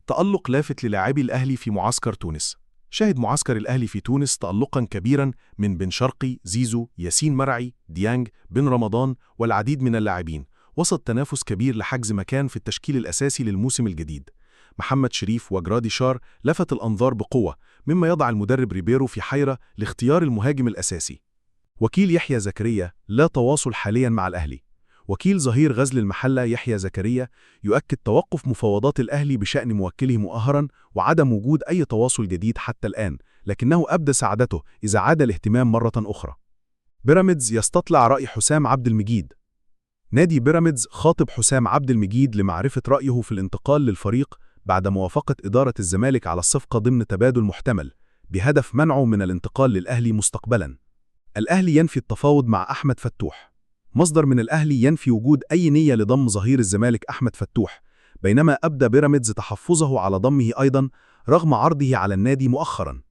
تألق لافت للاعبي الأهلي في معسكر تونس. شهد معسكر الأهلي في تونس تألقا كبيرا من بن شرقي، زيزو، ياسين مرعي، ديانج، بن رمضان والعديد من اللاعبين، وسط تنافس كبير لحجز مكان في التشكيل الأساسي للموسم الجديد. محمد شريف وجراديشار لفت الأنظار بقوة، مما يضع المدرب ريبيرو في حيرة لاختيار المهاجم الأساسي. وكيل يحيى زكريا: لا تواصل حاليا مع الأهلي. وكيل ظهير غزل المحلة يحيى زكريا يؤكد توقف مفاوضات الأهلي بشأن موكله مؤخرا وعدم وجود أي تواصل جديد حتى الآن، لكنه أبدى سعادته إذا عاد الاهتمام مرة أخرى. بيراميدز يستطلع رأي حسام عبد المجيد. نادي بيراميدز خاطب حسام عبد المجيد لمعرفة رأيه في الانتقال للفريق بعد موافقة إدارة الزمالك على الصفقة ضمن تبادل محتمل، بهدف منعه من الانتقال للأهلي مستقبلا. الأهلي ينفي التفاوض مع أحمد فتوح. مصدر من الأهلي ينفي وجود أي نية لضم ظهير الزمالك أحمد فتوح، بينما أبدى بيراميدز تحفظه على ضمه أيضا رغم عرضه على النادي مؤخرا.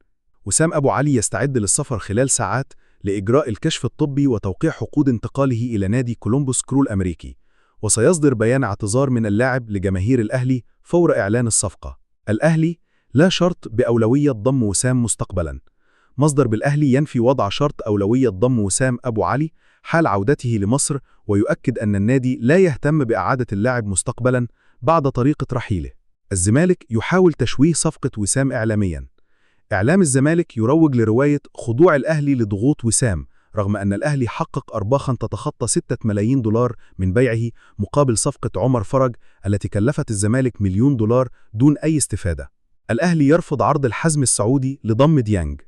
وسام أبو علي يستعد للسفر خلال ساعات لإجراء الكشف الطبي وتوقيع عقود انتقاله إلى نادي كولومبوس كرو الأمريكي، وسيصدر بيان اعتذار من اللاعب لجماهير الأهلي فور إعلان الصفقة. الأهلي: لا شرط بأولوية ضم وسام مستقبلا. مصدر بالأهلي ينفي وضع شرط أولوية ضم وسام أبو علي حال عودته لمصر، ويؤكد أن النادي لا يهتم بإعادة اللاعب مستقبلا بعد طريقة رحيله. الزمالك يحاول تشويه صفقة وسام إعلاميا. إعلام الزمالك يروج لرواية خضوع الأهلي لضغوط وسام، رغم أن الأهلي حقق أرباحا تتخطى 6 ملايين دولار من بيعه مقابل صفقة عمر فرج التي كلفت الزمالك 1 مليون دولار دون أي استفادة. الأهلي يرفض عرض الحزم السعودي لضم ديانج.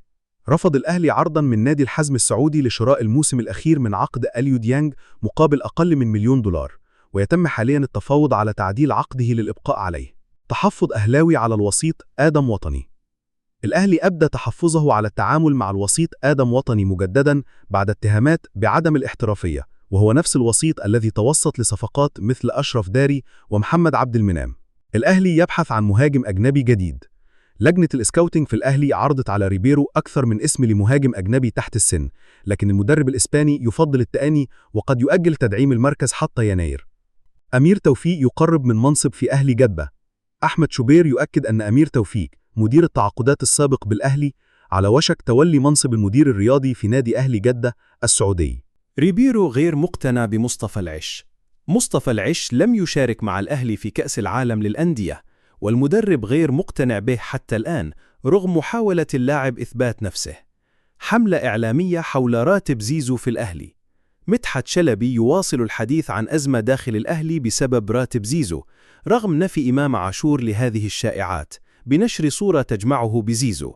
رفض الأهلي عرضا من نادي الحزم السعودي لشراء الموسم الأخير من عقد أليو ديانج مقابل أقل من 1 مليون دولار، ويتم حاليا التفاوض على تعديل عقده للإبقاء عليه. تحفظ أهلاوي على الوسيط آدم وطني. الأهلي أبدى تحفظه على التعامل مع الوسيط آدم وطني مجددا بعد اتهامات بعدم الاحترافية، وهو نفس الوسيط الذي توسط لصفقات مثل أشرف داري ومحمد عبد المنعم. الأهلي يبحث عن مهاجم أجنبي جديد. لجنة ال scouting في الأهلي عرضت على ريبيرو أكثر من اسم لمهاجم أجنبي تحت السن، لكن المدرب الإسباني يفضل التأني وقد يؤجل تدعيم المركز حتى يناير. أمير توفيق يقرب من منصب في أهلي جدة. أحمد شوبير يؤكد أن أمير توفيق، مدير التعاقدات السابق بالأهلي، على وشك تولي منصب المدير الرياضي في نادي أهلي جدة السعودي. ريبيرو غير مقتنع بمصطفى العش. مصطفى العش لم يشارك مع الأهلي في كأس العالم للأندية، والمدرب غير مقتنع به حتى الآن رغم محاولة اللاعب إثبات نفسه. حملة إعلامية حول راتب زيزو في الأهلي. مدحت شلبي يواصل الحديث عن أزمة داخل الأهلي بسبب راتب زيزو، رغم نفي إمام عاشور لهذه الشائعات بنشر صورة تجمعه بزيزو.